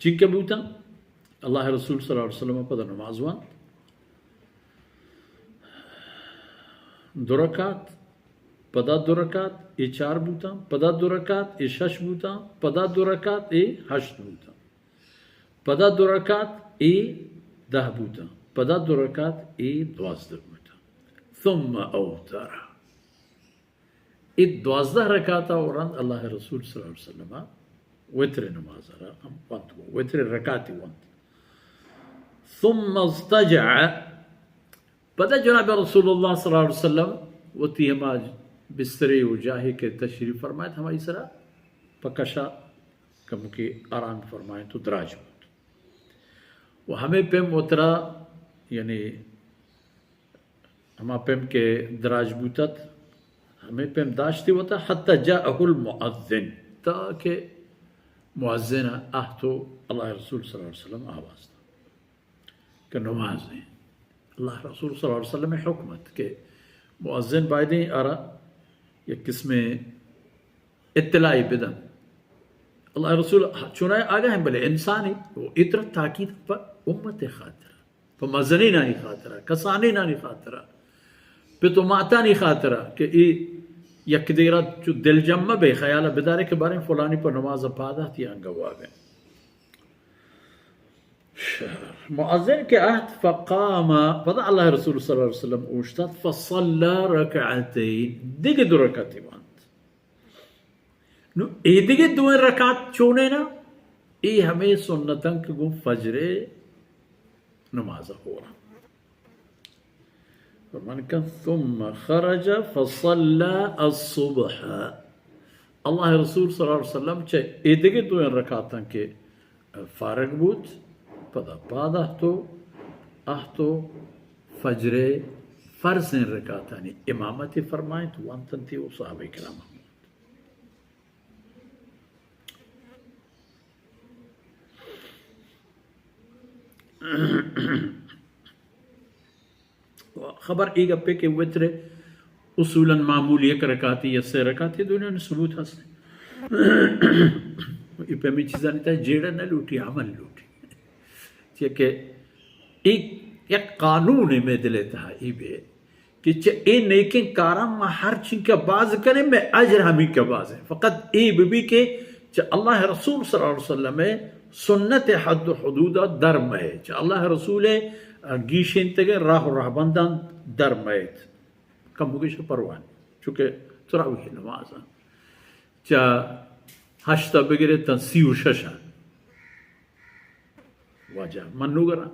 چنکہ بوتاں، اللہ رسول صلی اللہ علیہ وسلم پدا نماز وانت، دو رکعت، پدا دو رکعت، اے چار بوتاں، پدا دو رکعت، اے شش بوتاں، پدا دو رکعت، اے ہشت بوتاں، پدا دو رکعت، اے دہ بوتاں، پدا دو رکعت، اے دوازدہ بوتاں۔ ثم اوتر۔ اے دوازدہ رکعت ء رند اللہ رسول صلی اللہ علیہ وسلم ء وتر نماز ء را ہم وانت، وتر رکعتی وانت۔ ثم اضطجع، پدا جناب رسول اللہ صلی اللہ علیہ وسلم وتی ہما بسترے و جاہے کہ تشریف فرمائیت، ہمائی سرا پکشا کمکے آرام فرمائیت و دراج بوت۔ و ہمے پیم وترا، یعنی ہما پیم کہ دراج بوتت، ہمے پیم داشتی وتا، حتی جاءه المؤذن، تا کہ مؤذن آہت و اللہ رسول صلی اللہ علیہ وسلم آواز دات کہ نماز ایں۔ اللہ رسول صلی اللہ علیہ وسلم حکمت کہ مؤذن بایدیں آرا یک قسم اطلاعی بدن۔ اللہ رسول چونائے آگاہ ہیں، بلے انسانی و اتر تاکید پر امت خاطر، پہ مزنینانی خاطرہ، کسانینانی خاطرہ، پت و ماتانی خاطرہ کہ اے یک دیرا چو دلجم مہ بے، خیالہ بدارے کہ باریں فلانی پہ نماز پاد ات یا انگہ واب انت۔ مؤذن کہ آہت، فقام، پدا اللہ رسول صلی اللہ علیہ وسلم اوشتات، فصلی رکعتین، دگہ دو رکعتی وانت۔ نو اے دگہ دوئیں رکعت چونیں نا؟ اے ہمے سنتاں کہ گوں فجر نماز ہورا۔ فرمان کن، ثم خرج فصلی الصبح۔ اللہ رسول صلی اللہ علیہ وسلم چہ اے دگہ دوئیں رکعتاں کہ فارغ بوت، پدا پاد اہتو، اہتو فجر فرضیں رکعتانی امامتی فرمائیت، وانتنتی و صحابہ کرام ہم وانت۔ خبر اے گپے کہ وتر اصولاً معمول یک رکعتی یا سے رکعتی، دنیا نے ثبوت ہست۔ اے پیمی چیزانی تہ جیڑہ نہ لوٹی، عمل لوٹی۔ چیا کہ اے یک قانون میں دلے تہا اے بے کہ چہ اے نیکیں کاراں ما ہر چنکہ باز کنیں، مئے اجر ہمینکہ باز ہیں۔ فقط اے بہ بی کہ چہ اللہ رسول صلی اللہ علیہ وسلم سنت حد و حدود در مئے، چہ اللہ رسول گیشینتگیں راہ و رہبندان در مئیت۔ کم بگش پرواہ نہیں، چونکہ تراویح نماز چہ ہشت بگرے تا سی و شش۔ واجہ منوگراں،